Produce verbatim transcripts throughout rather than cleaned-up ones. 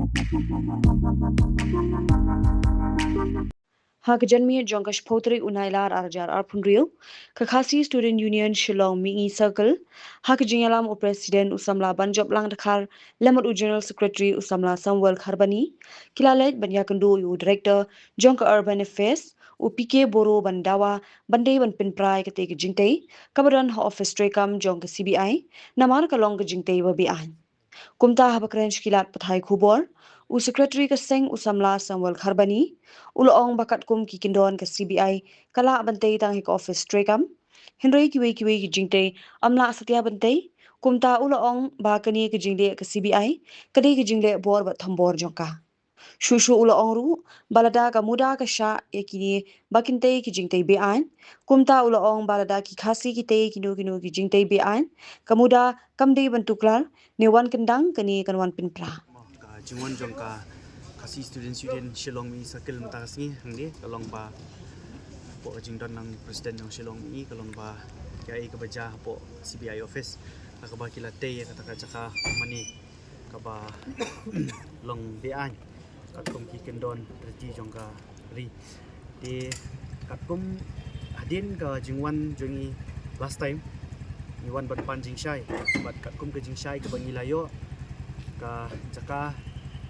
Ha ka janmiet jong ka shiphew tarik u Nailar ar hajar arphew hynriew, ka Khasi Student Union Shillong Mihngi Circle, ha ka jingïalam u President u samla Banjop Langdkhar, lem bad u General Secretary u samla Samuel Kharbani, ki la leit ban ïakynduh ïa u Director jong ka Urban Affairs, u P K Boro ban dawa ban dei ban pynpra ïa katei ka jingtei kaba don ha office treikam jong ka C B I, namar ka long ka jingtei ba beaiñ. Kumta haba kren sha ki lad pathai khubor, u Secretary ka seng u samla Samuel Kharbani u la ong ba katkum ki kyndon ka C B I ka lah ban tei tang ha ka office treikam, hynrei kiwei kiwei ki jingtei ym lah satia ban tei. Kumta u la ong ba kane ka jingleh ka C B I ka dei ka jingleh bor bad thombor jong ka. Shuh shuh u la ong ruh ba lada ka MUDA ka shah ïa kine ba kin tei ki jingtei beaiñ, kumta u la ong ba lada ki Khasi ki tei kino kino ki jingtei beaiñ, ka MUDA kam dei ban tuklar, ne wan kyndang, kane kan wan pynpra. Ka jingwan jong ka Khasi Students Union Shillong Mihngi Circle mynta ka sngi hangne ka long ba hapoh ka jingdon lang President jong Shillong Mihngi ka long ba ïa kaba jia hapoh C B I office, ha kaba ki la tei ïa kata ka jaka mane kaba long beaiñ katkum ki kyndon treaty jong ka ri. Te katkum hadien ka jingwan jong ngi last time, ngi wan ban pan jingshai, bad katkum ka jingshai kaba ngi la ïoh, ka jaka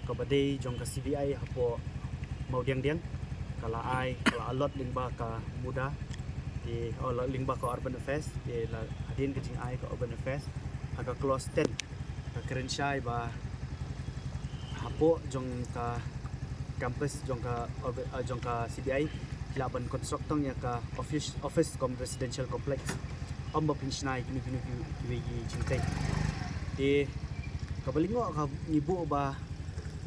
kaba dei jong ka C B I hapoh Mawdiangdiang ka la ai, ka la allot lyngba ka MUDA, te, oh, la lyngba ka Urban Affairs, te la hadien ka jingai ka Urban Affairs, ha ka clause ten ka kren shai ba hapoh jong ka campus jong ka orga-, ah, jong ka C B I ki lah ban construct tang ïa ka office, office cum residential complex. Ym ba pynshna ïa kino kino ki, kiwei ki jingtei. Te kaba lyngngoh ka ngi buh ba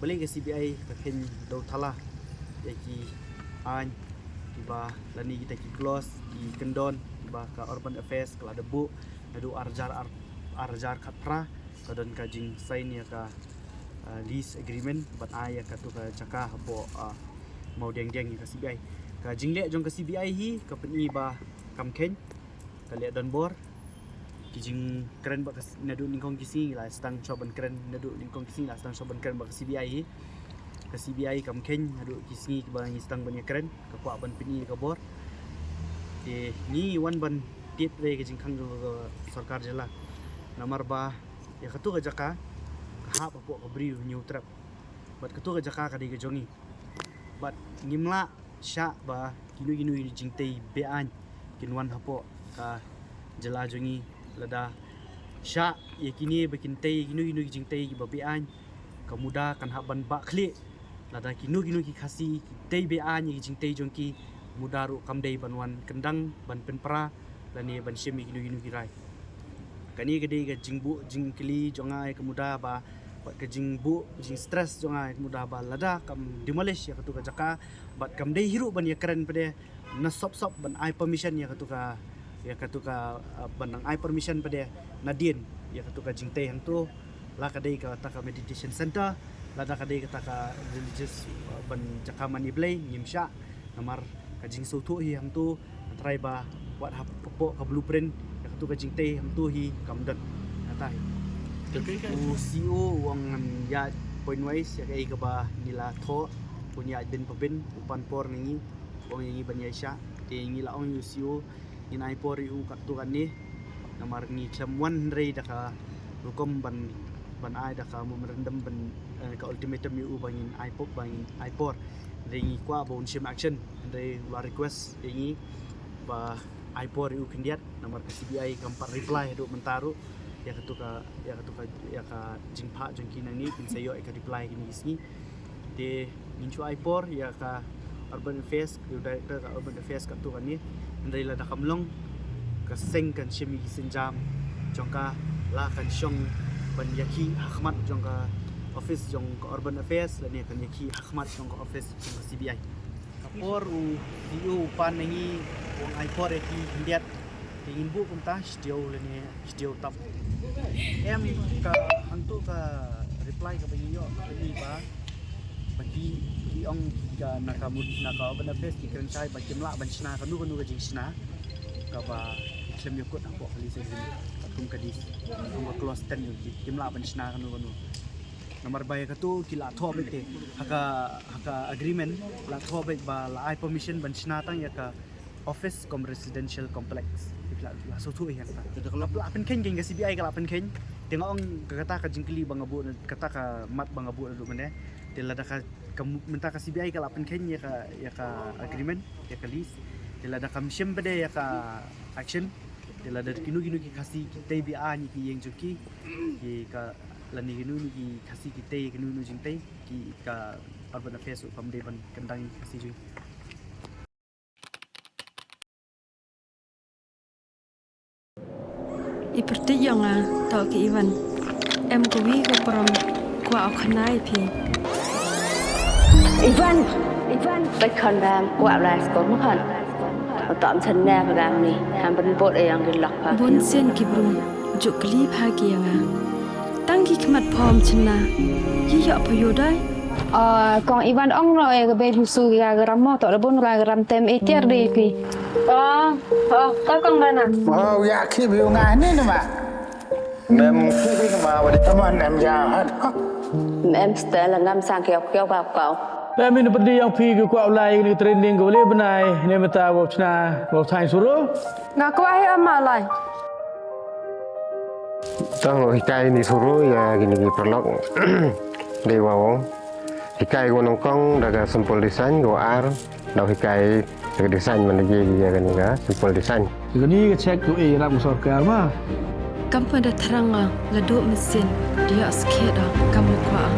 balei ka C B I ka kheiñ dewthala ïa ki aiñ kiba lane kita ki clause, ki kyndon kiba ka Urban Affairs ka la da buh naduh ar hajar ar, ar hajar khatphra, ka don ka jingsign ïa ka, ah, lease agreement ban ai ïa katu ka jaka hapoh, ah, Mawdiangdiang ïa ka C B I. Ka jingleh jong ka C B I hi ka pyni ba kam kheiñ, ka leh donbor. Ki jingkren bad ka s-, naduh nyngkong ki sngi la sdang shuwa ban kren, naduh nyngkong ki sngi la sdang shuwa ban kren bad ka C B I hi. Ka C B I kam kheiñ naduh ki sngi kiba ngi sdang ban ïakren, ka kwah ban pyni ka bor. Te ngi wan ban tied re ka jingkhang jong ka sorkar jylla. Namar ba ïa katu ka jaka ka hap hapoh ka Bri u Hynñiewtrep. Bad katu ka jaka ka dei ka jong ngi. Bad ngim lah shah ba kino kino ki jingtei beaiñ kin wan hapoh ka jylla jong ngi. Lada shah ïa kine ba kin tei kino kino ki jingtei kiba beaiñ, ka MUDA kan hap ban bah khlieh. Lada kino kino ki Khasi ki tei beaiñ ïa ki jingtei jong ki, MUDA ruh kam dei ban wan kyndang ban pynpra lane ban shim ïa kino kino ki rai. Kane ka dei ka jingbuh jingkylli jong nga ïa ka MUDA ba, bad ka jingbuh jingstress jong nga ïa ka MUDA ba lada kam demolish ïa katu ka jaka bad kam dei hi ruh ban ïakren pat de, na sop sop ban ai permission ïa katu ka, ïa katu ka, ah, ban nang ai permission pat de nadien ïa katu ka jingtei hangto. La ka dei kata ka meditation center, lada ka dei kata ka religious, ah, ban jaka mane Blei, ngim shah. Namar ka jingsngewthuh hi hangto, trai ba wat hap hapoh ka blueprint ïa katu ka jingtei hangto hi kam don. Kata hi. U C E O u ong ngan ïaid point wise ïa kaei kaba ngi la thoh, un ïaid bin pa bin, u pan por na ngi, u ong ïa ngi ban ïaishah. Te ngi la ong ïa u C E O ngin ai por ïa u katto katne. Namar ngi khlem wan hynrei da ka rukom ban, ban ai da ka memorandum ban, eh, ka ultimatum ïa u ba ngin ai por, ba ngin ai por. Hynrei ngi kwah ba un shim action. Hynrei u la request ïa ngi ba ai por ïa u khyndiat. Namar ka C B I kam pat reply haduh mynta ruh ïa katu ka, ïa katu ka, ïa ka jingphah jong ki nangne, kin sa ïoh ïa ka reply kine ki sngi. Te ngin shu ai por ïa ka Urban Affairs, ïa u Director ka Urban Affairs katto katne. Hynrei lada kam long, ka seng kan shim ïa ki sienjam jong ka, la kan shong ban ïakhih ha khmat jong ka office jong ka Urban Affairs lane kan ïakhih ha khmat jong ka office jong ka C B I. Ka por u C E O u pan na ngi, u ong ai por ïa ki khyndiat. Te ngin buh kumta, shi taïew lane shi taïew tap. Em, ka hangto ka reply kaba ngi ïoh, ka ong ba, ba ki, ki ong ka na ka mut, na ka Urban Affairs ki kren shai ba kim lah ban shna kano kano ka jingshna kaba khlem ïakut hapoh ka lease agreement. Katkum ka dis, katkum ka clause ten, ki, kim lah ban shna kano kano. Namar ba ïa katu ki la thoh beit te ha ka, ha ka agreement la thoh beit ba la ai permission ban shna tang ïa ka office cum residential complex. Ki la, la sngewthuh ïa kata. Ka la pynkheiñ, ka C B I ka la pynkheiñ. Te nga ong ka, kata ka jingkylli ba nga buh, kata ka mat ba nga buh naduh mynne. Te lada ka, ka mynta ka C B I ka la pynkheiñ ïa ka, ïa ka agreement, ïa ka lease. Te lada kam shim pat de ïa ka action. Te lada kino kino ki Khasi ki tei biang ïa ki ïing jong ki, ki ka, lane kino kino ki Khasi ki tei kino kino jingtei, ki ka Urban Affairs ruh kam dei ban kyndang ïa ki Khasi jong ki. I pyrthei ïong nga, to ki Ivan. Em kawi ka prom kwah u khana ïa phi. Ivan, Ivan, bad khon bam kwah lai sko mukhan. Tom sen ne pagam ni, ham ben bot ayang di lok pa. Bun sien ki bru juk kli pha ki ïa nga. Tang ki khmat phom chna. Yi ïoh pha ïoh dai. Ah, kong Ivan ong no e ka bel husu ïa ka ram mo, to da bun ra ka ram tem e tiar de pi. Oh, oh, ka kong bana. Oh, ïa ki bi nga ni nama. Mem ki bi nama wadi. Taman em ja hat. Mem stel ngam sang kiau kiau kau kau. Mem ini pedi yang pi ki kwah ulai ni training ko le benai ni meta wau chna wau thai suru. Nga kwah ai ama lai. Tang lo hikai ni suru ïa kini ki paralok. Dei wau. Hikai ko nyngkong da ka simple design, ko ar da hikai da ka design man da ji ïa kani ka simple design. Kani ka check ko i ram sorkar ma. Kam pat da thrang nga la duh machine da ïa skhet da kam kwah.